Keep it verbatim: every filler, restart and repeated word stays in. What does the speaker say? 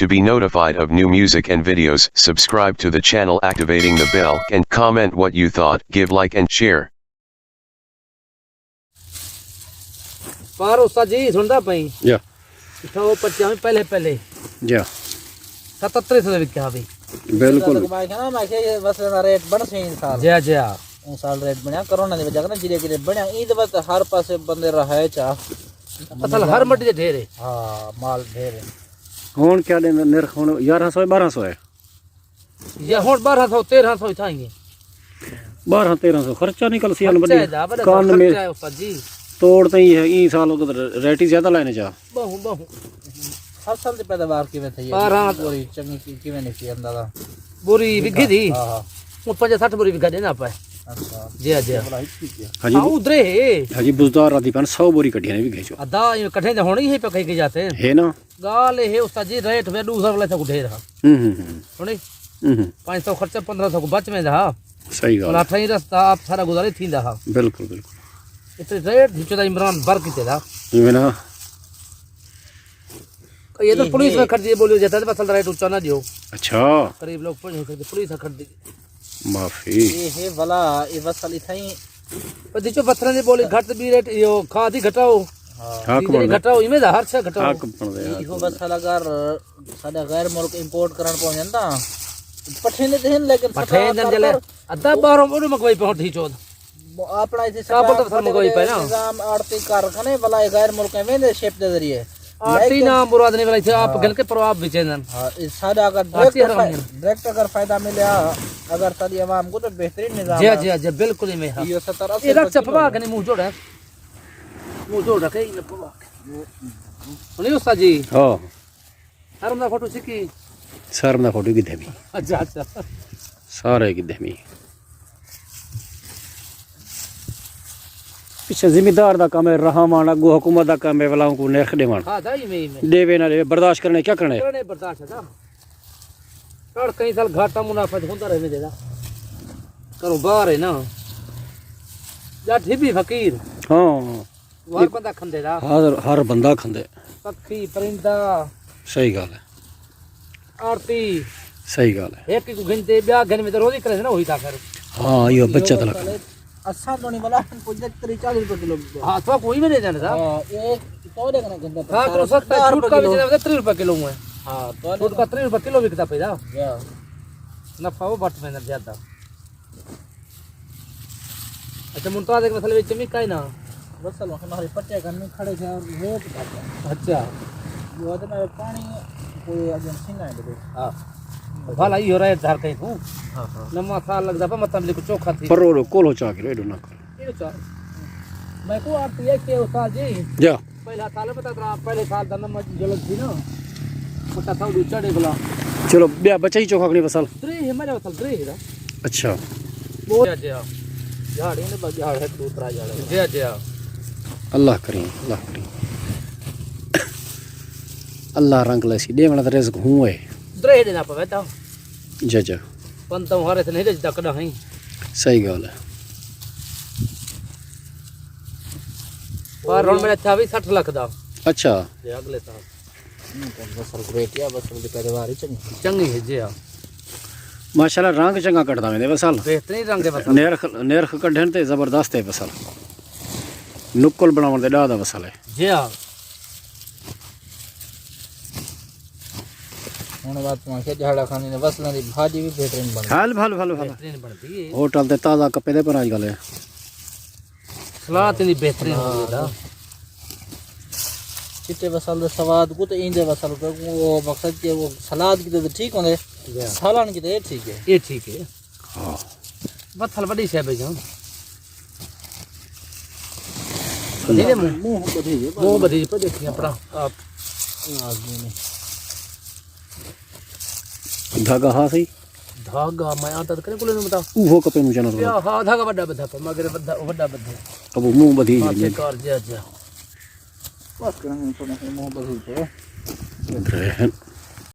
To be notified of new music and videos, subscribe to the channel, activating the bell, and comment what you thought. Give like and share. پار استاد جی سندا پئی۔ جا اتھا وہ پچیا میں پہلے پہلے جا ستتری سو وکیا بھی۔ بالکل میں کہنا میں کہ یہ بس دا ریٹ بن سی ان سال۔ جیا جیا۔ ان سال ریٹ بنیا کرونا دی وجہ کنا جیرے کنے بنیا۔ عید وقت ہر پاسے بندے رہائے چا۔ اصل ہر مٹی دے ڈھیر ہے۔ ہاں، مال ڈھیر ہے۔ ہون کیا ݙے نرخ ہون یارہاں سو ٻارہاں سو ہے؟ یا ہن بارہ سو تیرہ سو تھا ہی ہے۔ ٻارہاں تیرہاں سو خرچہ نکل سی ہن خرچہ ہے وݙی دا بڑا کان میں خرچہ ہے استاد جی۔ توڑ تئیں ہے ایں سال ریٹ ہی زیادہ لائنے چا۔ بہوں بہوں۔ فصل دی پیداوار کیویں تھئی ہے؟ بارہاں۔ بوری چنگی کی کیویں نکلی اندازہ؟ بوری وگھی دی۔ ہاں ہاں۔ وہ پنجا سٹھ بوری وگھا ݙینا پئے۔ اچھا۔ جیا جیا۔ بڑا ہچ کیتی ہے۔ ہاں جی ہاں ادھرے ہے۔ ہاں جی بزدار راتی پن سو بوری کڈھیاں نے وگھے چو۔ ادا یہ کٹھے دے ہونے ہی پکے کے جاتے ہیں۔ ہے نا؟ گال ہے استاد جی ریٹ وے ݙو سو والے تک ڈھیر ہا۔ ہوں ہوں ہوں سنی؟ ہوں ہوں۔ پانچ سو خرچہ پندرہ سو کو بچ ویندا ہا۔ صحیح گال بلا ٹھائی رستہ آپ سارا گزارے تھیندا ہا۔ بالکل بالکل۔ اتنے ریٹ جو دا عمران بر کیتے دا۔ ایویں نا۔ یہ تو پولیس میں کھڑ دی بولیو جاتا ہے بس ریٹ اونچا نہ دیو۔ اچھا۔ قریب لوگ پولیس میں کھڑ دی، پولیس میں کھڑ دی۔ معافی۔ یہ ہے بلا، یہ وصل اتھائیں۔ پر دیچو پتھراں دی بولی گھٹ بھی ریٹ یہ کھا دی گھٹاؤ۔ حق ڈیزل بندا۔ گھٹاؤ ایویں دا ہر شے گھٹاؤ۔ حق بندا۔ یہ ہو وصل اگر ساڈا غیر ملک امپورٹ کرن پہنچن تا پٹھے نے دین لیکن پٹھے دن جلے ادا باہروں اونوں مکوئی پہنچ تھی چود۔ اپنا اتھے کابل تو پتھر منگوائی پئے نا۔ نظام آڑتی کر کنے بلا غیر ملک ویندے شپ دے ذریعے۔ آرتی نام مراد نہیں بلا اتھے آپ گھن کے پرو آپ وچیندن۔ ہاں، ساڈا اگر آرتی ڈائریکٹ حرام فائدہ ڈائریکٹ اگر فائدہ ملیا اگر ساڈی عوام کو تو بہترین نظام جی ہے۔ جی جی بالکل ہی میں ہاں۔ یہ ستر اسی یہ رکھ روپے کلو چپوا ہے۔ کنے منہ جوڑا۔ منہ جوڑ رکھے یہ پوا۔ نہیں استاد جی۔ ہاں۔ ہر بندہ فوٹو چکی۔ سر میں فوٹو کدھے بھی۔ اچھا اچھا۔ سارے کدھے بھی۔ پچھے زمیندار دا کم ہے رہاوان، اگوں حکومت دا کم ہے ولاؤں کو نرخ ݙیوݨ۔ ہاں دا ہی میں میں۔ ݙیوے نہ ݙیوے برداشت کرنے کیا کرنے؟ کرنے برداشت ہے دا۔ کر کئی سال گھاٹا منافع ہوندا رہنے دے دا۔ کاروبار ہے نا۔ جٹ ہی بھی فقیر۔ ہاں۔ ہر بندہ کھندے دا۔ ہر ہر بندہ کھندے۔ پکھی پرندہ صحیح گال ہے۔ آرتی۔ صحیح گال ہے۔ ایک کو گھنتے بیا گھن میں تو روزی کرے نا وہی تا کر۔ ہاں یہ بچت لگ۔ اساں تو نہیں بلا کو جت تری چالیس روپے کلو۔ ہاں تو کوئی بھی نہیں جانتا۔ ہاں، یہ تو دے کنا گھندا۔ ہاں تو سستا چھوٹ کا بھی جناب تری روپے کلو ہے۔ ہاں، تو چھوٹ کا تری روپے کلو وکدا پیا۔ یا نفع وہ بٹ میں زیادہ۔ اچھا ممتاز ایک مسئلے وچ چمی کائے نا۔ وصل ہمارے پٹے کن کھڑے تھے اور ریٹ گھٹ ہے۔ اچھا۔ جو ہے نا پانی کوئی اجن سینا ہے بلے۔ ہاں۔ بھالا ہی ہو رہا ہے دھر کہیں کو۔ ہاں ہاں۔ نما سال لگدا پا مطلب کو چوکھا تھی۔ پرو رو کولو چا کے ایڈو نہ کر۔ یہ چا۔ میں کو آپ یہ کہ استاد جی۔ جا۔ پہلا سال پتا تھا پہلے سال دا نمبر جلد تھی نا۔ پتا تھا وہ چڑے بلا۔ چلو بیا بچا ہی چوکھا کھڑی وصل۔ درے ہے میرے وصل درے ہے۔ اچھا۔ وہ جا جا۔ جھاڑی نے بس جھاڑ ہے دو ترا جھاڑ۔ جا جا۔ اللہ کریم اللہ کریم۔ اللہ رنگ لے سی ݙیوݨ دا رزق ہوں ہے۔ درے دینا پوے تا۔ جا جا۔ پن تو ہارے تے نہیں دے جدا کڈا ہیں۔ صحیح گال ہے۔ پر ہن میرا تھا بھی سٹھ لکھ دا۔ اچھا۔ تے اگلے سال۔ بصل گریٹ یا بصل دی پیداوار ہی چنگی۔ چنگی ہے جی ہاں۔ ماشاءاللہ رنگ چنگا کٹدا ویندے وصل۔ بہترین رنگ ہے وصل۔ نرخ نرخ کڈھن تے زبردست ہے وصل۔ نکل بناون دے ڈا دا وصل ہے۔ جی ہاں۔ ہن بات میں کہ جھاڑا کھانے نے وصلاں دی بھاجی بھی بہترین بن۔ ہل بھل بھل بھل۔ بہترین بنتی ہے۔ ہوٹل تے تازہ کپے دے پر اج کل۔ سلاد اتنی بہترین ہوندی ہے نا۔ چٹے وصل دے سواد کو تے ایندے وصل کو وہ مقصد کہ وہ سلاد کی تے ٹھیک ہوندے۔ جی ہاں۔ سالن کی تے ٹھیک ہے۔ یہ ٹھیک ہے۔ ہاں۔ وصل وڈی شے بھائی جان۔ بدھی دے منہ۔ منہ بدھی جے۔ منہ بدھی پہ دیکھی اپنا آپ۔ آدمی نے۔ دھاگا ہا سی۔ دھاگا میں آتا کرے کولے نوں بتا۔ اوہو کپے نوں چنا۔ یا ہا دھاگا وڈا بدھا پہ مگر وڈا وڈا بدھا۔ اب منہ بدھی ہاں جی۔ کار جا جا۔ بس کریں گے تو منہ بدھی پہ۔ درہن۔